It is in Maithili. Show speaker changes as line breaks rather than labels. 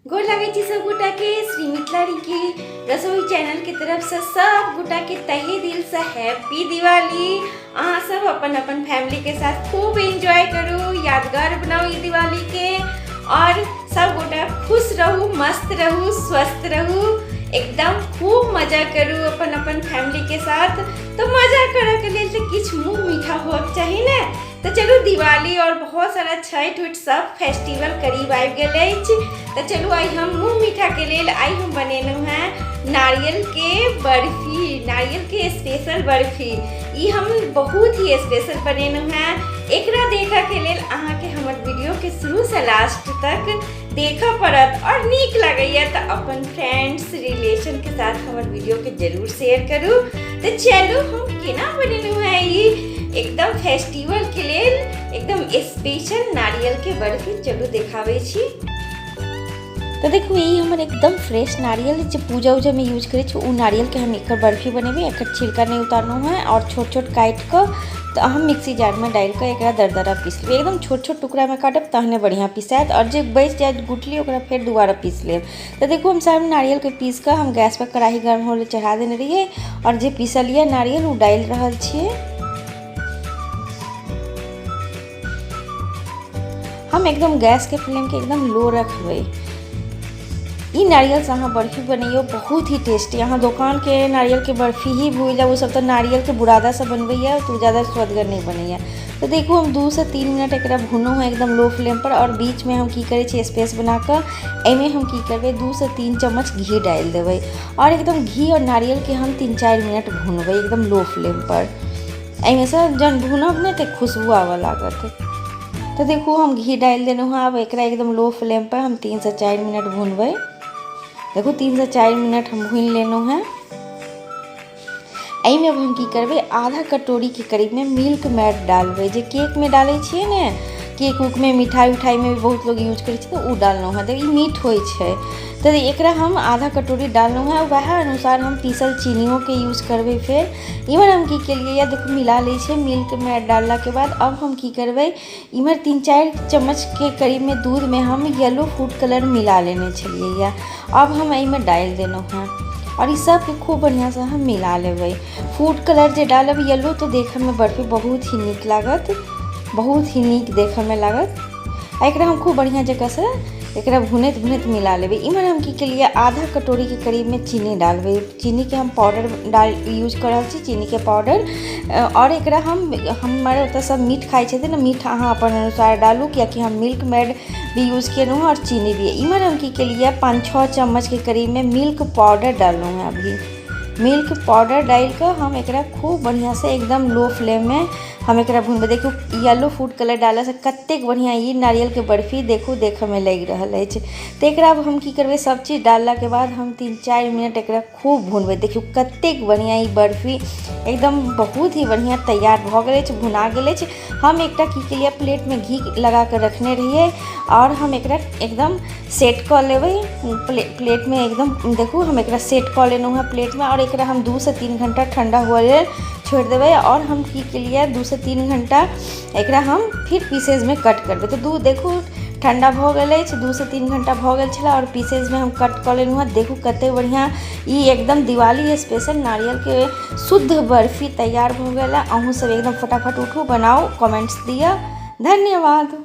गोर लागै छी सब गोटा के श्री मिथिला रिंकी रसोई चैनल के तरफ से सब गोटा के तहे दिल से हैप्पी दिवाली। अहाँ सब अपन अपन फैमिली के साथ खूब एंजॉय करू, यादगार बनाऊ ई दिवाली के, और सब गोटा खुश रहू, मस्त रहू, स्वस्थ रहू, एकदम खूब मजा करू अपन अपन फैमिली के साथ। तो मजा करे के लेल तो किछु मुँह मीठा होबक चाही ने। तो चलू दिवाली और बहुत सारा छठ उठ सब फेस्टिवल करीब आबि गेल अछि। तो चलू आइ हम मुँह मीठा के लेल आइ हम बनेलहुँ हैं नारियल के बर्फी, नारियल के स्पेशल बर्फी। ई हम बहुत ही स्पेशल बनेलहुँ हैं। एकरा देखऽ के लेल अहाँके हमर वीडियो के शुरू से लास्ट तक देखऽ पड़त, और नीक लगैया तो अपन फ्रेंड्स रिलेशन के साथ हमर वीडियो के जरूर शेयर करू। तो चलू हम केना बनेलहुँ हैं ई एकदम फेस्टिवल के लेल एकदम स्पेशल नारियल के बर्फी, चलू देखाबै छी। तो देखू ई हमर एकदम फ्रेश नारियल जे पूजा उजा में यूज करै छी ओ नारियल के हम एकर बर्फी बनेबै। एकर छिलका नहीं उतारलहुँ हैं और छोट छोट काटि कऽ तो हम मिक्सी जार में डालि कऽ एकरा दरदरा पीस लेबै। एकदम छोट छोट टुकड़ा में काटब तहने बढ़िआँ पिसायत, और जे बचि जायत गुठली ओकरा फेर दोबारा पीस लेब। तो देखू हम सब नारियल के पीस कऽ हम गैस पर कढ़ाई गर्म होय लए चढ़ा देने रहियै, और जे पीसल यऽ नारियल ओ डालि रहल छियै। हम एकदम गैस के फ्लेम के एकदम लो रखबै। ई नारियल से अहाँ बर्फी बनैयौ बहुत ही टेस्टी। अहाँ दोकान के नारियल के बर्फी ही भूलि जाउ, ओ सब तऽ नारियल के बुरादा से बनबैया तऽ ओ ज़्यादा स्वदगर नहीं बनैया। तो देखू हम 2 से 3 मिनट एकरा भुनलहुँ हँ एकदम लो फ्लेम पर, और बीच में हम की करै छियै स्पेस बना कऽ एहिमे हम की करबै 2 से 3 चम्मच घी डालि देबै, और एकदम घी और नारियल के हम 3-4 मिनट भुनबै एकदम लो फ्लेम पर। एहिमे से जहन भुनब ने तऽ खुशबू आबऽ लागत। तो देखू हम घी डालि देलहुँ हँ, आब एकरा एकदम लो फ्लेम पर हम 3 से 4 मिनट भुनबै। देखू 3 से 4 मिनट हम भुनि लेलहुँ हँ। एहिमे अब हम की करबै आधा कटोरी के करीब में मिल्क मेड डालबै, जे केक में डालै छियै ने, केक उक में मिठाई उठाई में भी बहुत लोग यूज करै छै, तऽ ओ डाललहुँ हँ। तऽ ई मीठ होइ छै, तऽ एकरा हम आधा कटोरी डाललहुँ हँ। वएह अनुसार हम पीसल चीनियो के यूज करबै। फेर इम्हर हम की केलियै या देखू मिला लै छियै। मिल्क मेड डाललाके बाद अब हम की करबै इम्हर 3-4 चम्मच के करीब में दूध में हम येलो फूड कलर मिला लेने छलियै या, अब हम एहिमे डालि देलहुँ हँ, और ई सबके खूब बढ़िआँसँ हम मिला लेबै। फूड कलर जे डालब येलो तऽ देखऽमे बर्फी बहुत ही नीक लागत, बहुत ही नीक देखऽमे लागत। आ एकरा हम खूब बढ़िआँ जकाँसँ एकरा भुनैत भुनैत मिला लेबै। इम्हर हम की केलियै आधा कटोरीके करीबमे चीनी डालबै। चीनीके हम पाउडर डाल यूज कऽ रहल छी, चीनीके पाउडर। और एकरा हम हमर ओतऽ सब मीठ खाइ छथिन, मीठ अहाँ अपन अनुसार डालू, कियाकि हम मिल्क मेड भी यूज केलहुँ हँ और चीनी भी। इम्हर हम की केलियै 5-6 चम्मचके करीबमे मिल्क पाउडर डाललहुँ हँ। अभी मिल्क पाउडर डालि कऽ हम एकरा खूब बढ़िआँसँ एकदम लो फ्लेममे हम एकरा भुनबै। देखू येलो फूड कलर डाललासँ कतेक बढ़िआँ ई नारियलके बर्फी देखू देखऽमे लागि रहल अछि। तऽ एकरा आब हम की करबै सब चीज डाललाके बाद हम 3-4 मिनट एकरा खूब भुनबै। देखियौ कतेक बढ़िआँ ई बर्फी एकदम बहुत ही बढ़िआँ तैयार भऽ गेल अछि, भुना गेल अछि। हम एकटा की केलियै प्लेटमे घी लगाकऽ रखने रहियै, और हम एकरा एकदम सेट कऽ लेबै प्लेटमे। एकदम देखू हम एकरा सेट कऽ लेलहुँ हँ प्लेटमे, और एकरा हम 2 से 3 घंटा ठंडा हुअ लेल छोड़ि देबै। और हम की केलियै 2 से 3 घंटा एकरा हम फिर पीसेजमे कट करबै। तऽ देखू ठंडा भऽ गेल अछि, 2 से 3 घंटा भऽ गेल छलै, और पीसेजमे हम कट कऽ लेलहुँ हँ। देखू कतेक बढ़िआँ ई एकदम दिवाली स्पेशल नारियल के शुद्ध बर्फी तैयार भऽ गेल है। अहूँ सब एकदम फटाफट उठू, बनाउ, कमेंट्स दिअ। धन्यवाद।